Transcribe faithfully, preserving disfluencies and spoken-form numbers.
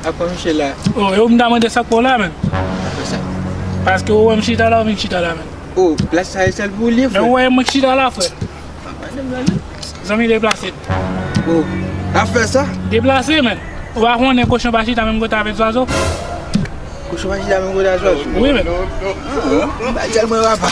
Apa misye la? Oh, e ou m ta mande sa k pran w la, menm. Apa sa? Paske ou wè m chita la, ou vin chita la, menm. Oh, plas sa e sèl pou ou li, frè? Men ou wè mwen k chita la, frè. Zanmi, deplase. Oh, ap fè sa? Deplase, menm. Ou pa konnen kochon pa chita menm kote avèk zwazo? Kochon pa chita menm kote ak zwazo? Wi, menm. Ah, ba tèlman papa.